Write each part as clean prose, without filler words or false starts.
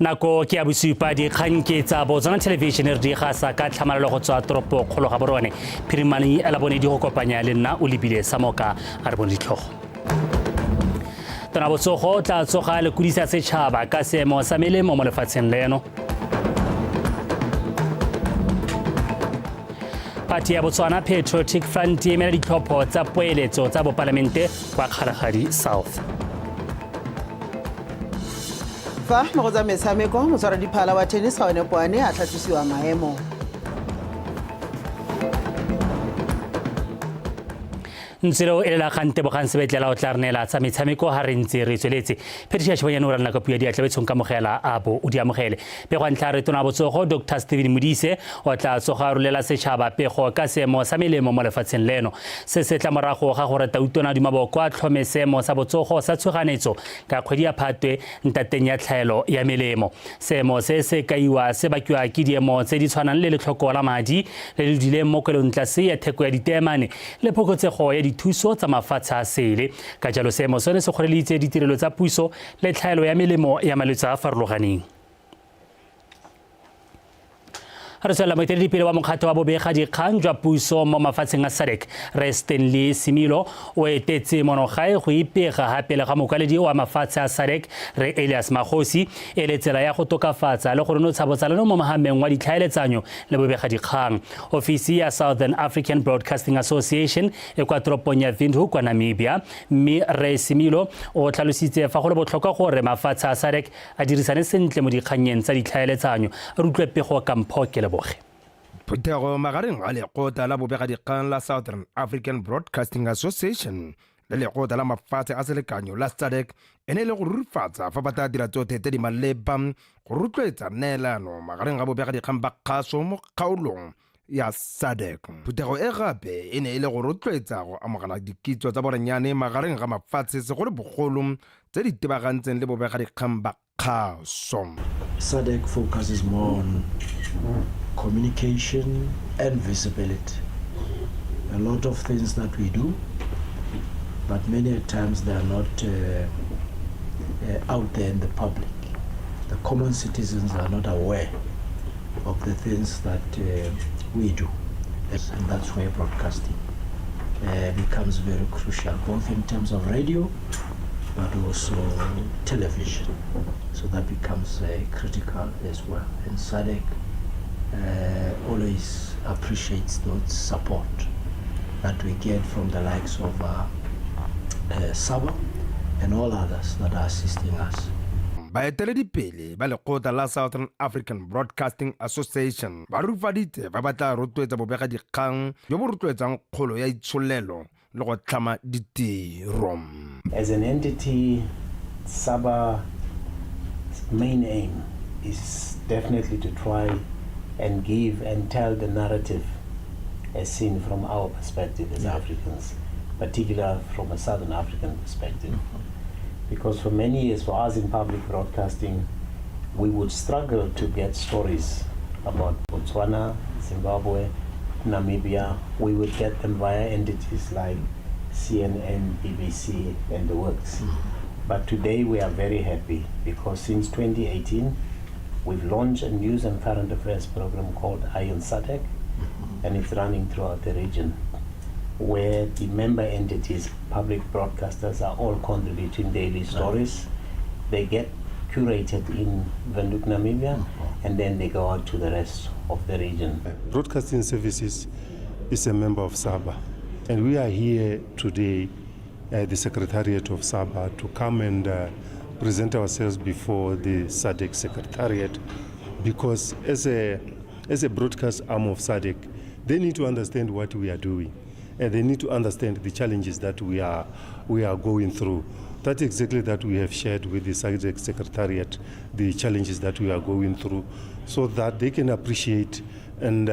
Nako ke ya bosupa. Dikgang ke tsa Botswana Television, re di gasa ka tlhamalalo go tswa toropo kgolo ga borone phirimane la bone di go kopanya le nna o lebile Samoka. A re bone ditlhogo. Tona Botsogo o tla tsoga lekodisa setšhaba ka seemo sa melemo mo lefatsheng leno. Party ya Botswana Patriotic Front e emela ditlhopho tsa poeletso tsa bopalamente kwa Kgalagadi South. Fa mo go tsa metshameko, motshwaradiphala wa tennis Gaone Poane a tlhatlosiwa maemo. Ntselo e lela gante bogang sebetlela o tla re neela tsa metshameko ha re ntse re tsweletse. Phetiša Tšhibanyane o ranela ka puo ya diatla betshong ka mogela a bo o di amogele. Pego ntlha re tona botsogo Dr Stephen Modise o tla tsoga rolela setšhaba pego ka seemo sa melemo mo lefatsheng leno. Se se tla morago ga gore tautona Dumaboko a tlhome seemo sa botsogo sa tshoganetso ka kgwedi ya Phatwe ntateng ya tlhaelo ya melemo. Seemo se se kaiwa se bakiwa ke diemo tse di tshwanang le letlhoko la madi le le duleng mo kwelong tlase ya theko ya diteemane le phokotsego ya dithuso tsa mafatshe a sele. Ka jalo seemo sone se kgoreleditse ditirelo tsa puso le tlhaelo ya melemo ya malwetse a a farologaneng. Re tswelela. Moeteledipele wa mokgatlho wa bobega dikgang jwa puso mo mafatsheng a SADC, Re Stanley Similo, o etetse monogae go ipega ga pele ga mokwaledi wa mafatshe a SADC, Re Elias Magosi, e le tsela ya go tokafatsa le go nonotsha botsalano mo mohameng wa ditlhaeletsanyo le bobega dikgang. Ofisi ya Southern African Broadcasting Association e kwa toropong ya Windhoek kwa Namibia, mme Re Similo o tlhalositse fa go le botlhokwa gore mafatshe a SADC a dirisane sentle mo dikgannyeng tsa ditlhaeletsanyo. Re utlwe pego ka Mpho Keleboge. Phuthego magareng ga lekgotla la bobegadikgang la Southern African Broadcasting Association le lekgotla la mafatshe a selekanyo la SADC e ne e le go rurifatsa fa ba tla dira tsotlhe tse di maleba go rotloetsa neelano magareng ga bobegadikgang ba kgaso mo kgaolong ya SADC. Phuthego e gape e ne e le go rotloetsa go amogela dikitso tsa borenyane magareng ga mafatshe, segolobogolo tse di tebagantseng le bobegadikgang ba kgaso. SADC focuses more on communication and visibility. A lot of things that we do, but many a times they are not out there in the public. The common citizens are not aware of the things that we do. And that's where broadcasting becomes very crucial, both in terms of radio but also television. So that becomes critical as well. And SADC always appreciates those support that we get from the likes of SABA and all others that are assisting us. Baeteledipele ba lekgotla la Southern African Broadcasting Association ba rurifaditse fa ba tla rotloetsa bobegadikgang jo bo rotloetsang kgolo ya itsholelo le go tlhama ditiro. As an entity, SABA's main aim is definitely to try and give and tell the narrative as seen from our perspective as Africans, particularly from a Southern African perspective. Because for many years, for us in public broadcasting, we would struggle to get stories about Botswana, Zimbabwe, Namibia. We would get them via entities like CNN, BBC, and the works. But today we are very happy because since 2018, we've launched a news and current affairs program called Ion SADC, and it's running throughout the region, where the member entities, public broadcasters, are all contributing daily stories. They get curated in Windhoek, Namibia, and then they go out to the rest of the region. Broadcasting Services is a member of SABA, and we are here today at the Secretariat of SABA to come and present ourselves before the SADC Secretariat, because as a broadcast arm of SADC, they need to understand what we are doing, and they need to understand the challenges that we are going through. That's exactly that we have shared with the SADC Secretariat, the challenges that we are going through, so that they can appreciate and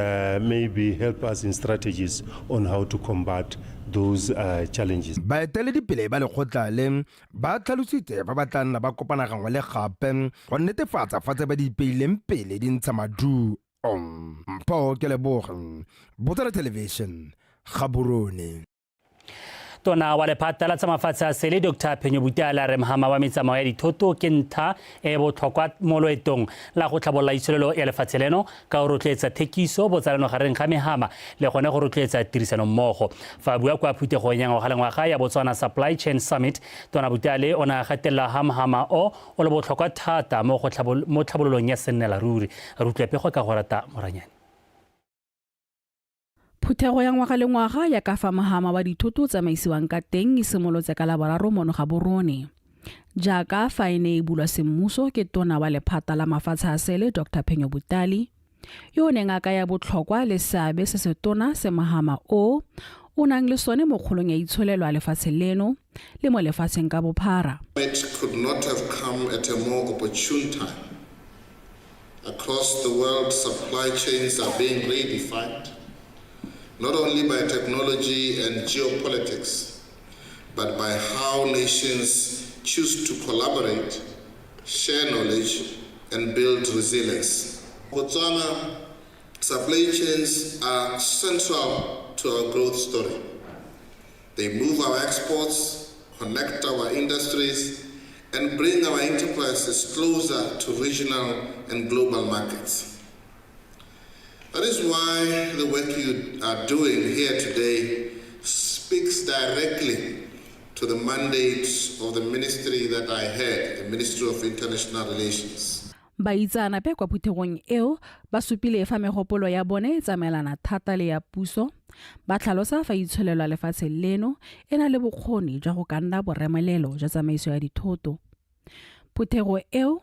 maybe help us in strategies on how to combat those challenges. Baeteledipele ba lekgotla le ba tlhalositse fa ba tla nna ba kopana gangwe le gape go netefatsa fa tse ba di ipeileng pele di ntsha maduo. Mpho Keleboge, Botswana Television, Gaborone. Tona wa lephata la tsa mafatshe a sele Dr Phenyo Butale a re mhama wa metsamao ya dithoto ke ntlha e e botlhokwa mo loetong la go tlhabolola itsholelo ya lefatshe leno ka go rotloetsa thekiso, botsalano gareng ga mehama le gone go rotloetsa tirisanommogo. Fa a bua kwa phuthegong ya ngwaga le ngwaga ya Botswana Supply Chain Summit, Tona Butale o ne a gatelela ha mhama o o le botlhokwa thata mo go mo tlhabololong ya sennelaruri. Re utlwe pego ka go rata Moranyane. Phuthego ya ngwaga le ngwaga ya ka fa mohama wa dithoto o tsamaisiwang ka teng e simolotse ka Laboraro mono Gaborone. Jaaka fa e ne e bulwa semmuso ke tona wa lephata la mafatshe a sele Dr Phenyo Butale, yo o neng a kaya botlhokwa le seabe se setona se mohama o o nang le sone mo kgolong ya itsholelo a lefatshe leno le mo lefatsheng ka bophara. It could not have come at a more opportune time. Across the world, supply chains are being redefined, not only by technology and geopolitics, but by how nations choose to collaborate, share knowledge, and build resilience. Botswana supply chains are central to our growth story. They move our exports, connect our industries, and bring our enterprises closer to regional and global markets. That is why the work you are doing here today speaks directly to the mandate of the ministry that I head, the Ministry of International Relations. Baitseanape kwa phuthegong eo ba supile fa megopolo ya bone e tsamaelana thata le ya puso, ba tlhalosa fa itsholelo ya lefatshe leno e na le bokgoni jwa go ka nna boremelelo jwa tsamaiso ya dithoto. Phuthego eo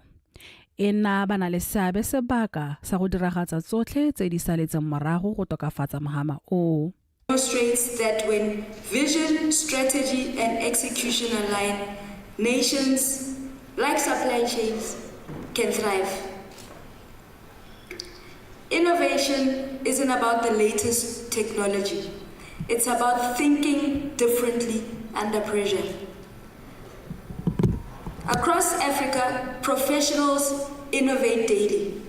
e naya ba-na-le-seabe sebaka sa go diragatsa tsotlhe tse di saletseng morago go tokafatsa mohama oo. Demonstrates that when vision, strategy, and execution align, nations, like supply chains, can thrive. Innovation isn't about the latest technology. It's about thinking differently under pressure. Across Africa, professionals innovate daily,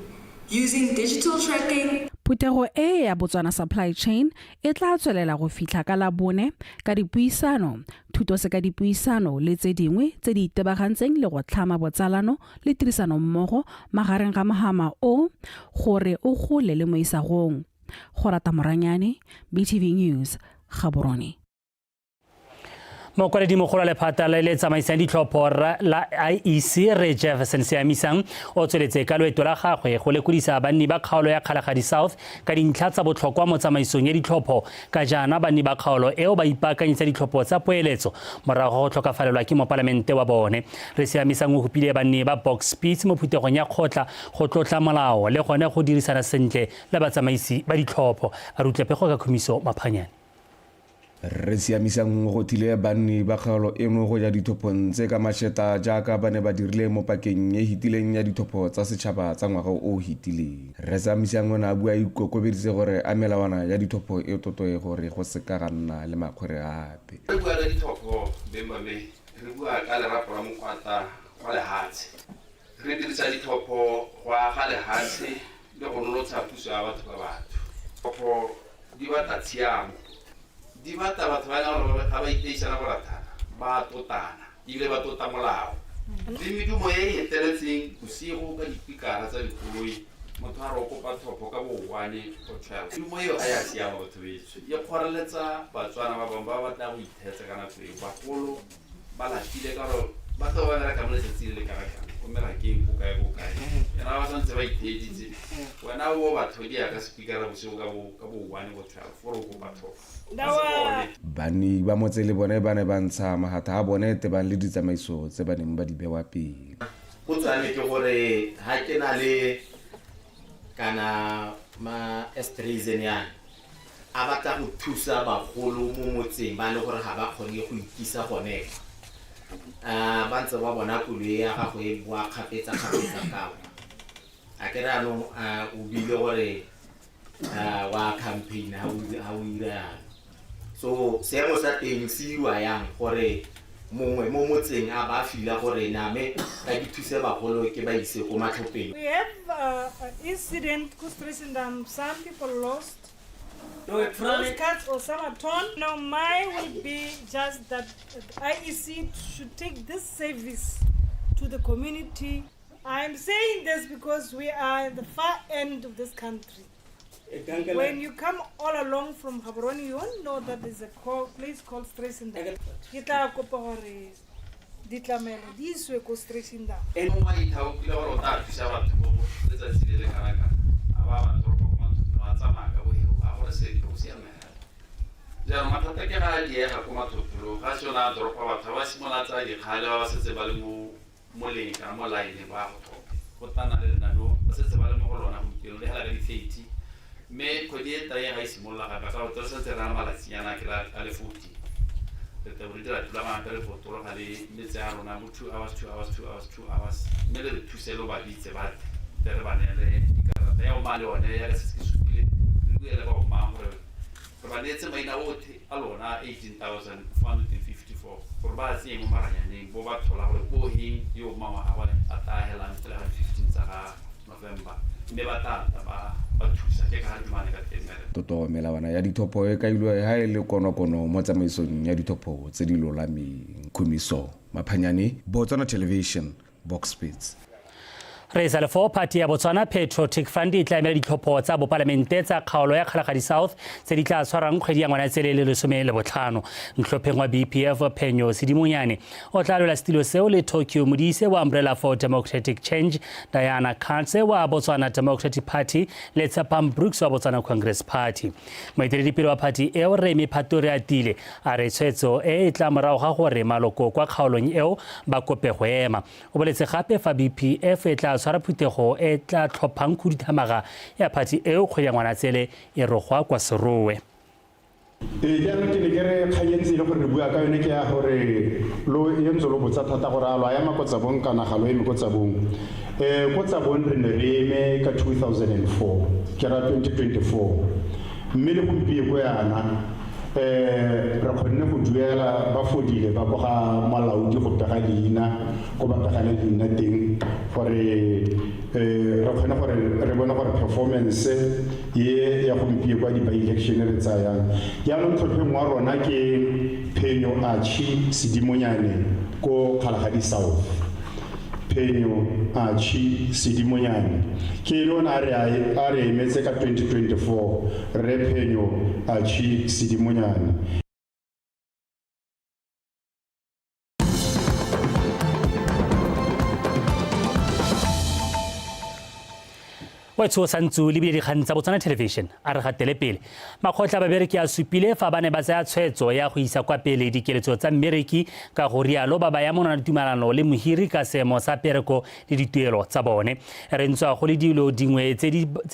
using digital tracking, Phuthego e ya Botswana Supply Chain e tla tswelela go fitlha ka Labone ka dipuisano, thutosekadipuisano le tse dingwe tse di itebagantseng le go tlhama botsalano le tirisanommogo magareng ga mohama o gore o gole le mo isagong. Gorata Moranyane, BTV News, Gaborone. Mokwaledimogolo wa lephata le le tsamaisang ditlhopho la IEC Rre Jefferson Seamisang o tsweletse ka loeto la gagwe go lekodisa banni ba kgaolo ya Kgalagadi South ka dintlha tsa botlhokwa mo tsamaisong ya ditlhopho ka jaana banni ba kgaolo eo ba ipaakanyetsa ditlhopho tsa poeletso morago ga go tlhokafalelwa ke mopalamente wa bone. Rre Seamisang o kopile banni ba Bokspits mo phuthegong ya kgotla go tlotla molao le gone go dirisana sentle le batsamaisi ba ditlhopho. A re utlwe pego ka Khumiso Maphanyane. Rre Siamisang o gothile banni ba kgaolo eno go ya dithophong tse ka masheta jaaka ba ne ba dirile mo pakeng e hitileng ya dithopho tsa setšhaba tsa ngwaga o o hitileng. Rre Siamisang o ne a bua a ikokobeditse gore a melawana ya dithopho e totoe gore go seka ga nna le makgwere ape. Re bua ka dithopho beng ba me, re bua ka lerapo la mokwatla wa lehatshe. Re dirisa ditlhopho go aga lehatshe le go nonotsha puso ya batho ka batho. Ditlhopho di batla tshiamo. Di batla batho ba e leng gore ga ba iteisana borathana, ba a totana ebile ba tota molao. Le medumo e e eteletseng bosigo ka dipikara tsa dikoloi, motho a re o kopa tlhopho ka bo one or 12. Medumo eo ga ya siama batho betsho, e kgoreletsa Batswana ba bangwe ba ba batlang go itheetsa ka nako eo, bagolo ba lapile ka gore ba tlo ba bereka mo letsatsing le le kana kang ko merakeng ko kae ko kae ena ba santse ba itheeditse wena o ba thodia ka speakera bosigo ka bo ka bo 1 bo 12 gore o kopa thobo Banni ba motse le bone ba ne ba ntsha mahatha a bone tebang le ditsamaiso tse ba neng ba di bewa pele. Potso ya me ke gore ha ke na le kana ma estreisen yana a batla go thusa bagolo mo motseng ba le gore ga ba kgone go ikisa gone kwa ba ntse ba bona koloi ya gago e boa kgapetsa-kgapetsa kao a ke re anong o bile gore wa campaign ha o ira yalo so seemo sa teng se irwa yang gore mongwe mo motseng a ba fila gore name ka ke thuse bagolo ke ba ise ko matlhopheng. We have an incident, Some people lost. Those cards or some are torn. Now my will be just that IEC should take this service to the community. I'm saying this because we are at the far end of this country. When you come all along from Gaborone, you won't know that there's a place called Stresinda. Ke tla kopa gore ditlamelo di isiwe ko Stresinda. E mongwe a ithaopile gore o tla thusa batho bo letsatsi le le kana kana a ba ba toropo kwa mathotolo a tsamaya ka boheo a gore se go siame jaanong mathata ke ga a diega ko mathotolo ga se yone a toropa batho ba simolola tsaya dikgale ba ba setse ba le mo moleng kana mo line ba go tlhopha go tla le lenaneo ba setse ba le mo go lona gompieno le hela ka di-30 mme kgwedi e tang ga e simolola gape ka gore re santse re na le malatsinyana ke a le 40 re tla re dira thulaganyo re potologa le metse ya rona bo 2 hours 2 hours 2 hours 2 hours mme le re thuse lo ba bitse ba tle re ba neele dikarata ya oma le one ya re setse ke supile re bue le ba omang gore re ba neetse maina otlhe a lona 18,454 gore ba tsenye mo maranyaneng bo ba tlhola gore ko heng yo omang wa gagwe a tla helang pele ga 15 tsa ga November mme ba tla tla ba thusa ke ka ga re dumane ka teng. Toto melawana ya dithopho e kailwe ha e le konokono mo tsamaisong ya dithopho tse di lolameng. Khumiso Maphanyane, Botswana Television, Bokspits. Re sa le foo, phathi ya Botswana Patriotic Front e tla emela ditlhopho tsa bopalamente tsa kgaolo ya Kgalagadi South tse di tla tshwarang kgwedi ya Ngwanatsele le 15. Ntlhopheng wa BPF Phenyo Sedimonyane o tla lwela setilo seo le Tokyo Modise wa Umbrella for Democratic Change, Diana Katse wa Botswana Democratic Party le Tshepang Brooks wa Botswana Congress Party. Moeteledipele wa phathi eo Remy Phatori Atile a re tshwetso e e tla morago ga gore maloko kwa kgaolong eo ba kope go ema. O boletse gape fa BPF e tla tshwara phuthego e tla tlhophang khuduthamaga ya phathi eo kgwedi ya Ngwanatsele e rogwa kwa Serowe. Ee, jaanong ke ne ke re kgang e ntse e le gore re bua ka yone ke ya gore lo e ntse lo botsa thata gore a lo a ema ko Tsabong kana ga lo eme ko Tsabong. Ko Tsabong re ne re eme ka 2004, ke raya 2024. Mme le gompieko yana re kgonne go duela ba fodile ba ko ga molaodi go pega leina ko ba pegang leina teng gore re kgone gore re bone gore performance ye ya gompieko ya di-by-election re tsayang. Jaanong tlhopheng wa rona ke Phenyo Archie Sedimonyane ko Kgalagadi South. Phenyo Archie Sedimonyane ke ene o ne a re emetse ka 2024, Rre Phenyo Archie Sedimonyane. Wetsho o santse o lebile dikgang tsa Botswana Television, a re gatele pele. Makgotla a babereki a supile fa ba ne ba tsaya tshwetso ya go isa kwa pele dikeletso tsa mmereki, ka go rialo ba baya monwana ditumalano le mohiri ka seemo sa pereko le dituelo tsa bone. Re ntswa go le dilo dingwe tse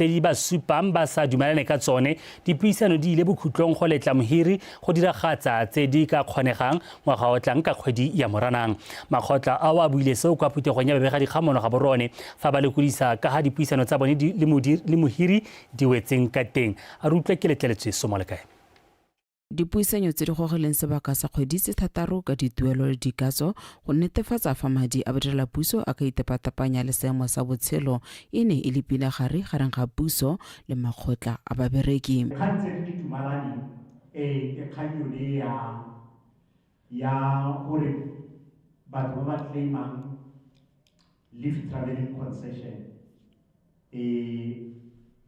di ba supang ba sa dumalane ka tsone, dipuisano di ile bokhutlong go letla mohiri go diragatsa tse di ka kgonegang ngwaga o tlang ka kgwedi ya Moranang. Makgotla ao a buile seo kwa phuthegong ya babegadikgang mono Gaborone fa ba lekodisa ka ga dipuisano tsa bone le mohiri di wetseng ka teng. A re utlwe ke letleletswe Somolekae. Dipuisanyo tse di gogileng sebaka sa kgwedi tse thataro ka dituelo le dikatso go netefatsa fa madi a badirelapuso a ka itepatapanya le seemo sa botshelo e ne e le pinagare gareng ga puso le makgotla a babereki. Dikgang tse re di dumalaneng ke kgang yone ya ya gore batho ba ba claimang leave travelling concession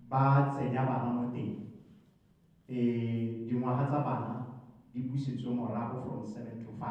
ba tsenya bana mo teng, dingwaga tsa bana di busetswe morago from 7 to 5,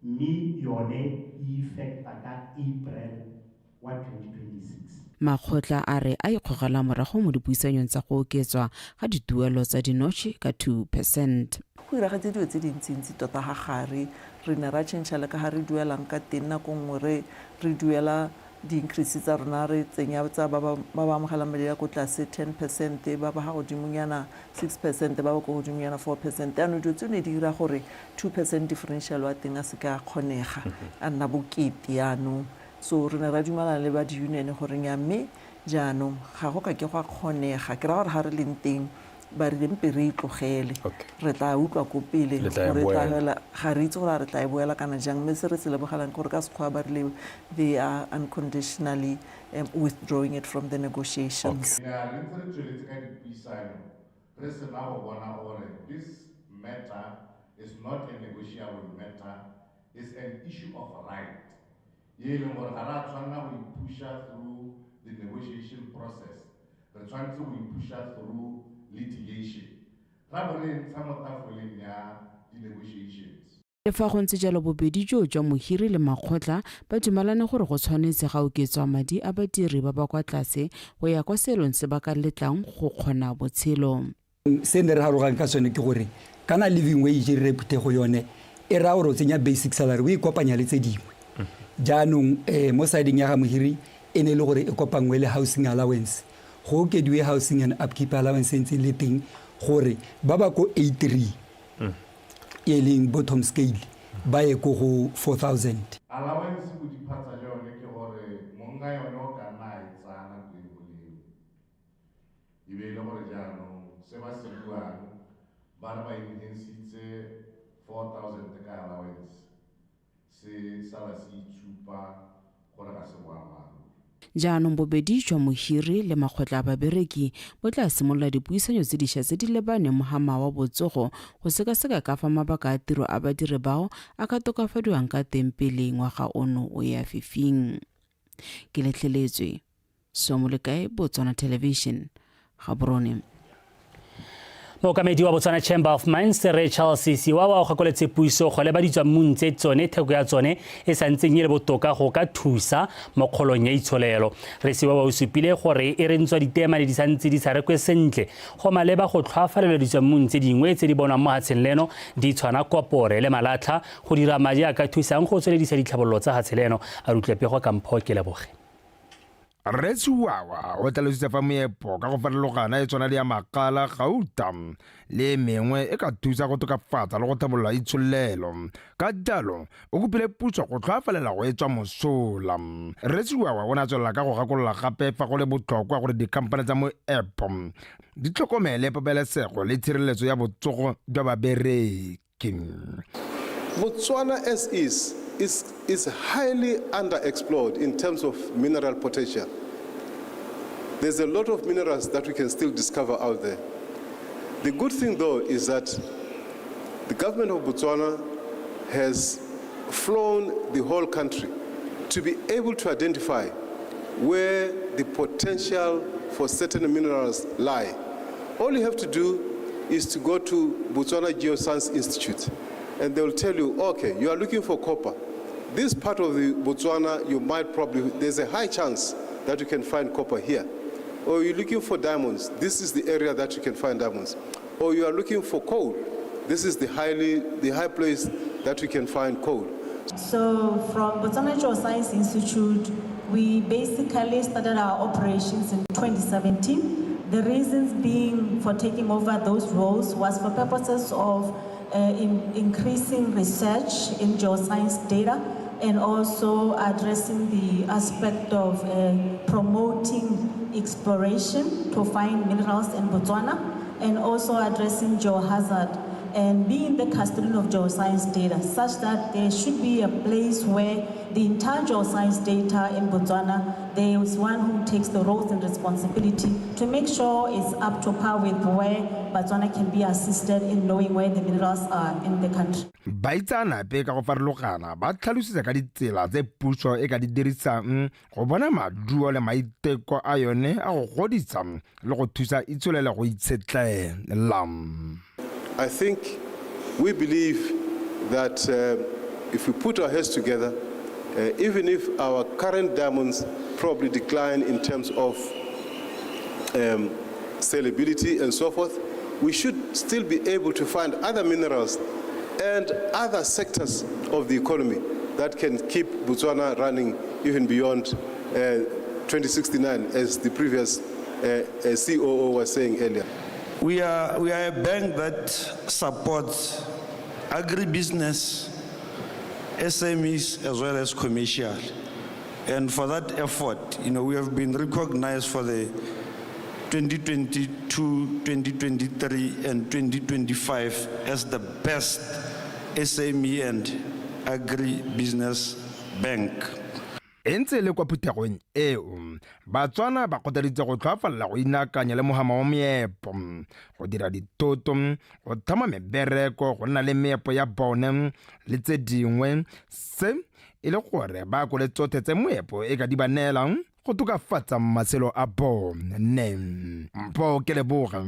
mme yone e effecta ka April wa 2026. Makgotla a re a ikgogela morago mo dipuisanyong tsa go oketswa ga dituelo tsa dinotšhe ka 2 percent. Go iragetse dilo tse dintsintsi tota ga gare, re ne ra change le ka ga re duelang ka teng, nako nngwe re re duela di-increase tsa rona re tsenya tsa ba ba amogelang madi a ko tlase 10%, ba ba ga godimonyana 6%, ba ba ko godimonyana 4%. Jaanong dilo tseo ne di dira gore 2% differential wa teng a seke a kgonega, a nna bokete jaanong. So re ne ra dumalana le ba di-union gore nya mme jaanong ga go ka ke gwa kgonega, ke raya gore ga re leng teng ba rile mpe re e tlogele, re tla utlwa ko pele gore tla fela, ga re itse gore a re tla e boela kana jang. Mme se re se lebogelang ke gore ka Sekgowa ba rile they are unconditionally withdrawing it from the negotiations. Re ntse re tsweletse ka dipuisano. Re sena go bona gore this matter is not a negotiable matter, is an issue of right ye e leng gore ga re a tshwanela go ipusha through the negotiation process, re tshwanetse go ipusha through litigation, ra bo re e ntsha mo tafoleng ya di-negotiations. Le fa go ntse jalo bobedi joo jwa mohiri le makgotla ba dumalane gore go tshwanetse ga oketswa madi a badiri ba ba kwa tlase go ya kwa seelong se ba ka letlang go kgona botshelo. Se ne re harologang ka sone ke gore kana living wage re phuthego yone e raya gore o tsenya basic salary o e kopanya le tse dingwe. Jaanong mo sideng ya ga mohiri e ne e le gore e kopanngwe le housing allowance, go okediwe housing and upkeep allowance e ntse e le teng gore ba ba ko 83 e leng bottom scale ba ye ko go 4000. Allowance bodiphatsa jwa yone ke gore monga yone o ka nna a e tsaya nako e nngwe le e nngwe. E be e le gore jaanong se ba se buang ba re ba enhancitse 4000 ka allowance se sala se itshupa gore ga se boammaaruri. Jaanong bobedi jwa mohiri le makgotla a babereki bo tla simolola dipuisanyo tse diša tse di lebaneng mohama wa botsogo go sekaseka kafa mabaka a tiro a badiri bao a ka tokafadiwang ka teng pele ngwaga ono o ya fifing. Ke letlheletswe. Somolekae, Botswana Television, Gaborone. Mookamedi wa Botswana Chamber of Mines, Rre Charles Siwawa, o gakoletse puso go leba ditswammung tse tsone theko ya tsone e sa ntseng e le botoka go ka thusa mo kgolong ya itsholelo. Rre Siwawa o supile gore e re ntswa diteemane di santse di sa rekwe sentle, go maleba go tlhoafalelwa ditswammung tse dingwe tse di bonwang mo hatsheng leno di tshwana kopore le malatlha go dira madi a ka thusang go tsweledisa ditlhabololo tsa hatshe leno. A re utlwe pego ka Mpho Keleboge. Rre Tshuwawa o tlhalositse fa meepo ka go farologana e tshwana le ya makala, gauta le e mengwe e ka thusa go tokafatsa le go tlhabolola itsholelo. Ka jalo, o kopile puso go tlhoafalela go e tswa mosola. Rre Tshuwawa o ne a tswelela ka go gakolola gape fa go le botlhokwa gore dikhamphane tsa moepo di tlhokomele pabalesego le tshireletso ya botsogo jwa babereki. Botswana as is, is, is highly underexplored in terms of mineral potential. There's a lot of minerals that we can still discover out there. The good thing though is that the government of Botswana has flown the whole country to be able to identify where the potential for certain minerals lie. All you have to do is to go to Botswana Geoscience Institute and they will tell you, okay, you are looking for copper. This part of the Botswana, you might probably, there's a high chance that you can find copper here. Or you're looking for diamonds, this is the area that you can find diamonds. Or you are looking for coal, this is the, highly, the high place that you can find coal. So from Botswana Geoscience Institute, we basically started our operations in 2017. The reasons being for taking over those roles was for purposes of increasing research in geoscience data and also addressing the aspect of promoting exploration to find minerals in Botswana and also addressing geohazard and being the custodian of geoscience data, such that there should be a place where the entire geoscience data in Botswana, there is one who takes the roles and responsibility to make sure it's up to par with where Botswana can be assisted in knowing where the minerals are in the country. Baitseanape ka go farologana ba tlhalositse ka ditsela tse puso e ka di dirisang go bona maduo le maiteko a yone a go godisa le go thusa itsholelo go itshetlela. I think we believe that if we put our heads together, even if our current diamonds probably decline in terms of sellability and so forth, we should still be able to find other minerals and other sectors of the economy that can keep Botswana running even beyond 2069, as the previous COO was saying earlier. We are a bank that supports agribusiness, SMEs, as well as commercial. And for that effort, we have been recognized for the 2022, 2023, and 2025 as the best SME and agribusiness bank. E ntse e le kwa phuthegong eo, Batswana ba kgothaditswe go tlhoafalela go inaakanya le mohama wa meepo, go dira dithoto, go tlhama mebereko, go nna le meepo ya bone le tse dingwe, se e le gore ba akole tsotlhe tse moepo e ka di ba neelang go tokafatsa matshelo a bone. Mpho Keleboga,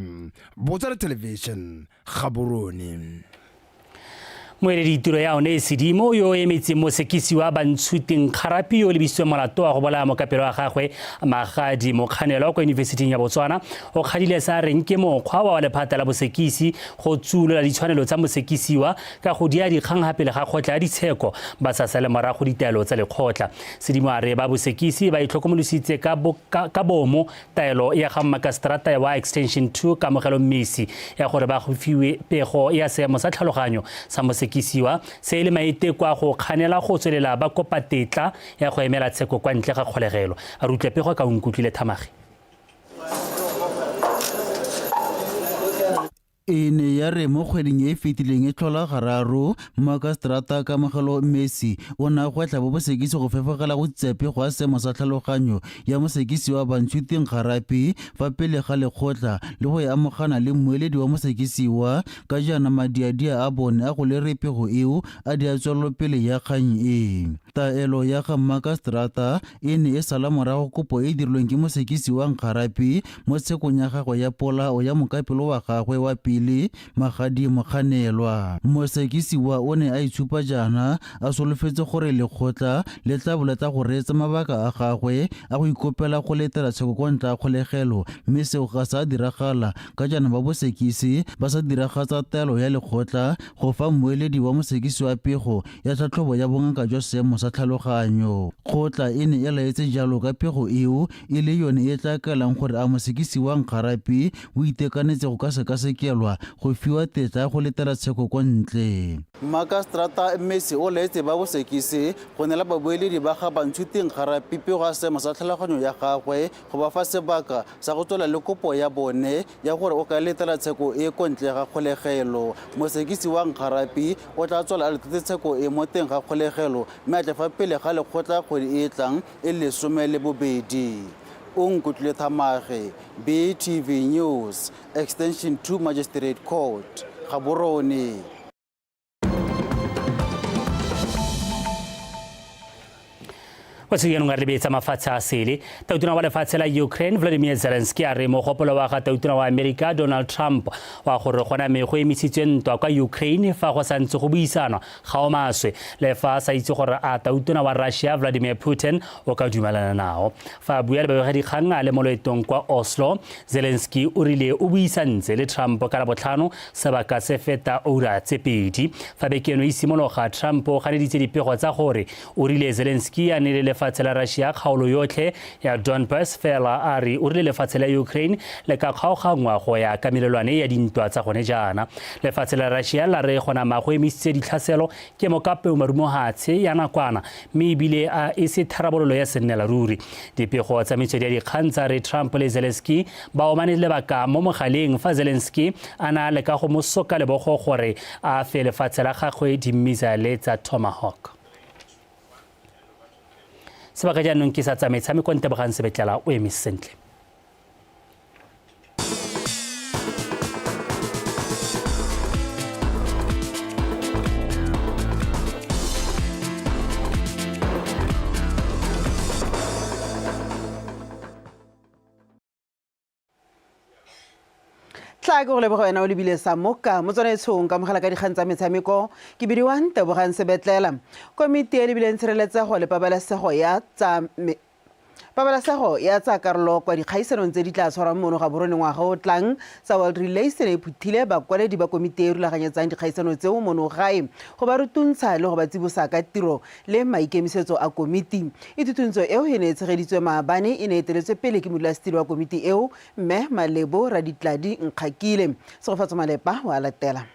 Botswana Television, Gaborone. Moeledi tiro ya one Sedimo yo o emetseng mosekisi wa Bantshuting Kgarapi yo o lebisitsweng molato wa go bolaya mokapelo wa gagwe Magadi Mokganelwa kwa Yunibesiting ya Botswana o kgadile sa reng ke mokgwa wa lephata la bosekisi go tsuolola ditshwanelo tsa mosekisiwa ka go dia dikgang ga pele ga kgotla ya ditsheko ba sa sale morago ditaelo tsa lekgotla. Sedimo a re ba bosekisi ba itlhokomolositse ka bomo Taelo ya ga mmakaseterata wa Extension 2 Kamogelo Mmesi ya gore ba go fiwe pego ya seemo sa tlhaloganyo sa mosekisiwa se e le maiteko a go kganela go tswelela ba kopa tetla ya go emela tsheko kwa ntle ga kgolegelo. A re utlwe pego ka Onkutlwile Thamage. E ne ya re mo kgweding e e fetileng e tlhola gararo, mmakaseterata Kamogelo Mmesi o ne a gwetlha bo bosekisi go fefogela go tsephe go a seemo sa tlhaloganyo ya mosekisi wa Bantshuting Garapi fa pele ga lekgotla le go e amogana le mmueledi wa mosekisiwa ka jaana madiadia a bone a go lere pego eo a di a tswelelopele ya kgang e. Taelo ya ga mmakaseterata e ne e sala morago kopo e e dirilweng ke mosekisi wa Nkgarapi mo tshekong ya gagwe ya polao ya mokapelo wa gagwe wa pele, Magadi Mokganelwa. Mosekisiwa o ne a itshupa jaana a solofetse gore lekgotla le tla bo le tla go reetsa mabaka a gagwe a go ikopela go letela tsheko kwa ntle ga kgolegelo mme seo ga sa diragala ka jaana ba bosekisi ba sa diragatsa taelo ya lekgotla go fa mmueledi wa mosekisiwa pego ya tlhatlhobo ya bongaka jwa seemo sa tlhaloganyo. Kgotla e ne e laetse jalo ka pego eo e le yone e tla kaelang gore a mosekisi wa Nkgarapi o itekanetse go ka sekasekelwa go fiwa tetla ya go letela tsheko kwa ntle. Mmakaseterata Mmesi o laetse ba bosekisi go neela babueledi ba ga Bantshuti Nkgarapi pego ya seemo sa tlhaloganyo ya gagwe go ba fa sebaka sa go tswelela le kopo ya bone ya gore o ka letela tsheko e ko ntle ga kgolegelo. Mosekisi wa Nkgarapi o tla tswela a letetse tsheko e mo teng ga kgolegelo mme a tle fa pele ga lekgotla kgwedi e e tlang e le 12. Onkutlwile Thamage, BTV News, Extension 2 Magistrate Court, Gaborone. Kwa tshekenong a re lebetsa mafatshe a sele. Tautona wa lefatshe la Ukraine Vladimir Zelensky a re mogopolo wa ga tautona wa Amerika Donald Trump wa gore go name go emisitswe ntwa kwa Ukraine fa go santse go buisanwa ga o maswe, le fa a sa itse gore a tautona wa Russia Vladimir Putin o ka dumelana nao. Fa a bua le babegadikgang a le mo loetong kwa Oslo, Zelensky o rile o buisantse le Trump ka Labotlhano sebaka se feta oura tse pedi. Fa beke eno e simologa, Trump o ganeditse dipego tsa gore o rile Zelensky a neele lefatshe la Russia kgaolo yotlhe ya Donbas, fela a re o rile lefatshe la Ukraine le ka kgaoganngwa go ya ka melelwane ya dintwa tsa gone jaana. Lefatshe la Russia la re go nama go emisitse ditlhaselo ke mokapeo marumohatshe ya nakwana mme ebile a e se tharabololo ya sennela ruri. Dipego tsa metswedi ya dikgang tsa re Trump le Zelensky ba omane lebaka mo mogaleng fa Zelensky a na a leka go mo soka lebogo gore a fe lefatshe la gagwe dimmisaele tsa Tomahawk. Sebaka jaanong ke sa tsa metshameko, Ntebogang Sebetlela o eme sentle. Tla ke go leboga wena o lebile sa moka motswanaetshong ka mogala ka dikgang tsa metshameko. Ke bidiwang Tebogang Sebetlela. Komiti e lebileng tshireletsego le pabalesego ya tsa pabalesego ya tsa karolo kwa dikgaisanong tse di tla tshwarwang mono Gaborone ngwaga o tlang tsa World Relays e ne e phuthile bakwaledi ba komiti e e rulaganyetsang dikgaisano tseo mono gae go ba rutuntsha le go ba tsibosa ka tiro le maikemisetso a komiti. Ithutuntsho eo e ne e tshegeditswe maabane e ne e eteletswe pele ke modulasetilo wa komiti eo Mme Malebo Raditladi Nkgakile. Tshegofatso Malepa o a latela.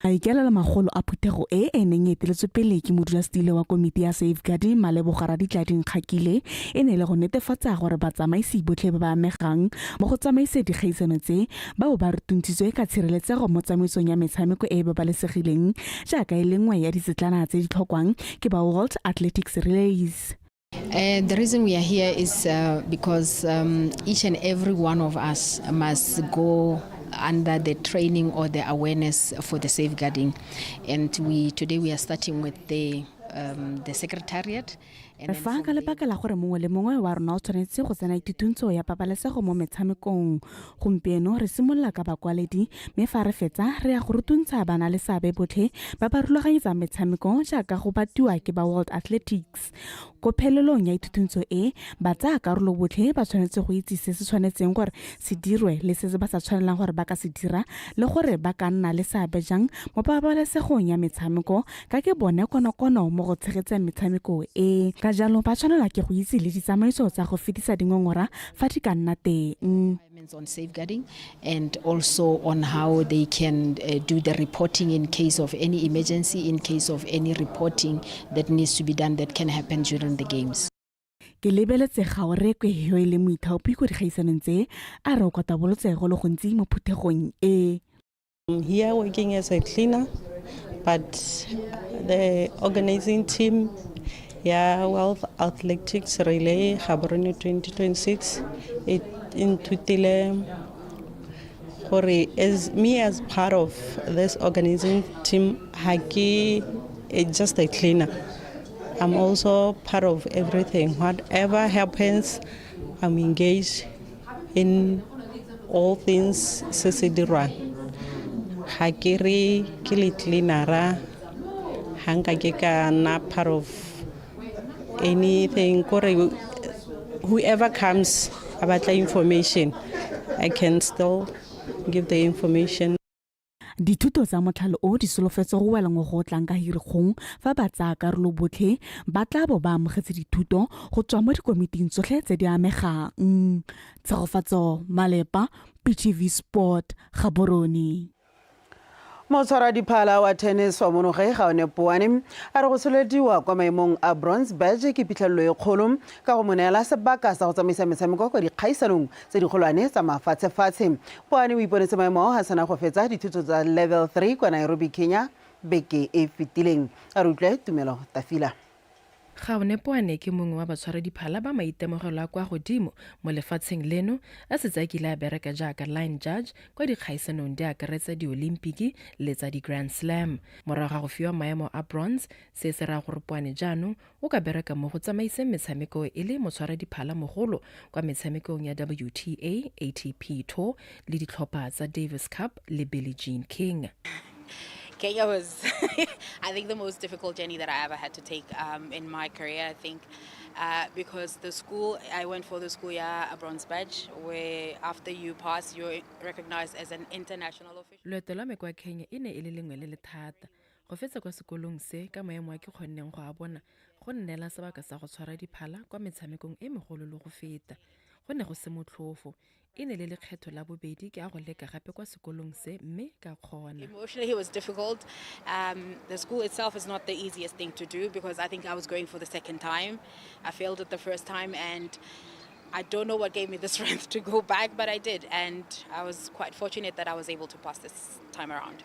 Maikaelelo magolo a phuthego e e neng e eteletswe pele ke modulasetilo wa komiti ya safeguarding Malebogo Raditladi Nkgakile e ne e le go netefatsa gore batsamaisi botlhe ba ba amegang mo go tsamaise dikgaisano tse ba bo ba rutuntshitswe ka tshireletsego mo tsamaisong ya metshameko e e babalesegileng jaaka e le nngwe ya ditsetlana tse di tlhokwang ke ba World Athletics Relays. Uh, the reason we are here is uh, because um, each and every one of us must go under the training or the awareness for the safeguarding. And we today we are starting with the, um, the secretariat. Re fa ka lebaka la gore mongwe le mongwe wa rona o tshwanetse go tsena ithutuntsho ya pabalesego mo metshamekong. Gompieno re simolola ka bakwaledi mme fa re fetsa re ya go rutuntsha bana le seabe botlhe ba ba rulaganyetsang metshameko jaaka go batiwa ke ba World Athletics. Ko phelelong ya ithutuntsho e, batsaya karolo botlhe ba tshwanetse go itse se se tshwanetseng gore se dirwe le se ba sa tshwanelang gore ba ka se dira le gore ba ka nna le seabe jang mo pabalesegong ya metshameko ka ke bone konokono mo go tshegetseng metshameko e. Ka jalo ba tshwanelwa ke go itse le ditsamaiso tsa go fetisa dingongora fa di ka nna teng. On safeguarding and also on how they can uh, do the reporting in case of any emergency, in case of any reporting that needs to be done that can happen during the games. Ke lebeletse Gaorekwe yo e leng moithaopi ko dikgaisanong tse a re o kwatabolotse go le gontsi mo phuthegong e. I'm here working as a cleaner, but the organizing team ya World Athletics Relay Gaborone 2026 e nthutile gore as me as part of this organizing team ha ke just a cleaner. I'm also part of everything. Whatever happens, I'm engaged in all things se se dirwang. Ga ke re ke le cleanera, ga nka ke ka nna part of anything kore whoever comes a batla information, I can still give the information. Dithuto tsa motlhale o di solofetswe go wela ngwaga o tlang ka Hirikgong fa batsayakarolo botlhe ba tla bo ba amogetse dithuto go tswa mo dikomiting tsotlhe tse di amegang. Tshegofatso Malepa, PTV Sport, Gaborone. Motshwaradiphala wa tennis wa monoge Gaone Poane a re go tsholediwa kwa maemong a bronze badge ke phitlhelelo e kgolo ka go mo neela sebaka sa go tsamaisa metshameko kwa dikgaisanong tse dikgolwane tsa mafatshefatshe. Poane o iponetse maemo ao a sena go fetsa dithuto tsa level 3 kwa Nairobi, Kenya beke e fetileng. A re utlwe Tumelo Tafila. Gaone Poane ke mongwe wa batshwaradiphala ba maitemogelo a kwa godimo mo lefatsheng leno, a setse a kile a bereka jaaka line judge kwa dikgaisanong di akaretsa diolimpiki le tsa di-Grand Slam. Morago ga go fiwa maemo a bronze, se se raya gore Poane jaanong o ka bereka mo go tsamaiseng metshameko e le motshwaradiphala mogolo kwa metshamekong ya WTA, ATP Tour le ditlhopha tsa Davis Cup le Billie Jean King. Kenya was, I think, the most difficult journey that I ever had to take um, in my career. I think uh, because the school, I went for the school year a bronze badge, where after you pass, you're recognized as an international official. Loeto la me kwa Kenya e ne e le lengwe le le thata. Go fetsa kwa sekolong se ka maemo a ke kgonneng go a bona go nneela sebaka sa go tshwara diphala kwa metshamekong e megolo le go feta. Go ne go se motlhofo. E ne le lekgetho la bobedi ke a go leka gape kwa sekolong se mme ka kgona. Emotionally, it was difficult. Um, the school itself is not the easiest thing to do because I think I was going for the second time. I failed it the first time and I don't know what gave me the strength to go back, but I did. And I was quite fortunate that I was able to pass this time around.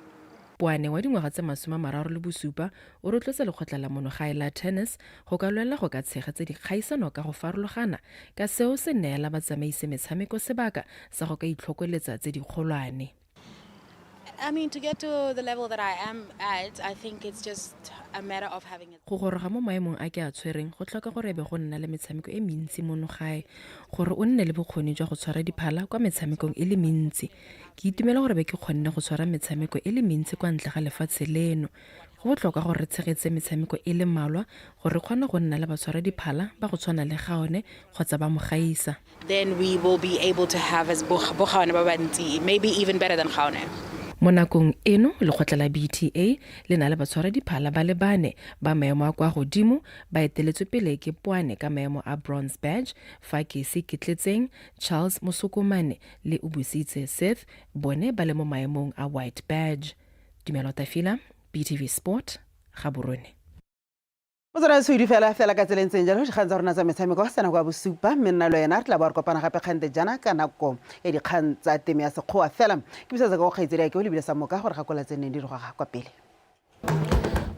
Poane wa dingwaga tse 37 o rotloetsa lekgotla la monogae la tennis go ka lwela go ka tshegetsa dikgaisano ka go farologana ka seo se neela batsamaisi metshameko sebaka sa go ka itlhokoletsa tse dikgolwane. I mean, to get to the level that I am at, I think it's just a matter of having a Go goroga mo maemong a ke a tshwereng go tlhoka gore e be go nna le metshameko e mentsi mono gae gore o nne le bokgoni jwa go tshwara diphala kwa metshamekong e le mentsi. Ke itumela gore be ke kgonne go tshwara metshameko e le mentsi kwa ntle ga lefatshe leno. Go botlhokwa gore re tshegetse metshameko e le mmalwa gore re kgone go nna le batshwara diphala ba go tshwana le Gaone kgotsa ba mo gaisa. Then we will be able to have as bo Gaone ba bantsi, maybe even better than Gaone. Mo nakong eno, lekgotla la BTA le na le batshwara diphala ba le bane ba maemo a kwa godimo ba eteletswe pele ke Poane ka maemo a Bronze Badge, fa Kesi Ketletseng, Charles Mosokomane le Obusitse Seth bone ba le mo maemong a White Badge. Tumelo Tafila, BTV Sport, Gaborone. Motswana sedi fela fela ka tseleng tseng jalo dikgang tsa rona tsa metshameko sa nako ya bosupa mme nna le wena re tla bo re kopana gape kgante jaana ka nako ya dikgang tsa teme ya sekgowa fela ke bisetsa ka go kgaitsedi ya ke o lebile sa moka gore gakola tse neng di re goga kwa pele.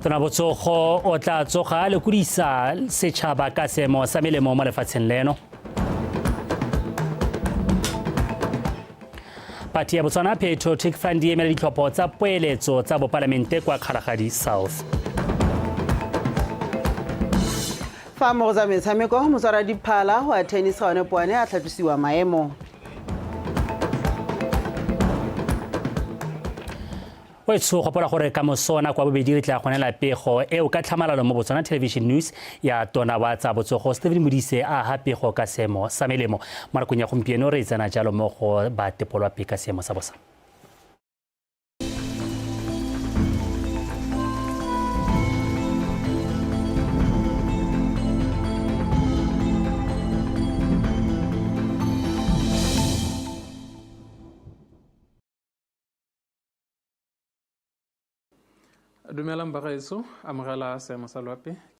Tona botsogo o tla tsoga a lekodisa setšhaba ka seemo sa melemo mo lefatsheng leno. Phathi ya Botswana Patriotic Front di emela ditlhopho tsa poeletso tsa bopalamente kwa Kgalagadi South. Fa mo go tsa metshameko motswara diphala wa tennis ga one poane a tlhatlosiwa maemo. Wetsho, gopola gore ka moso nako ya bobedi re tla gonela pego eo ka tlhamalalo mo Botswana Television News ya tona wa tsa botsogo Stephen Modise a ha pego ka seemo sa melemo. Mo nakong ya gompieno re tsena jalo mo go ba tepolwape ka seemo sa bosa. Dumelang bagaetsho, amogela seemo sa loapi.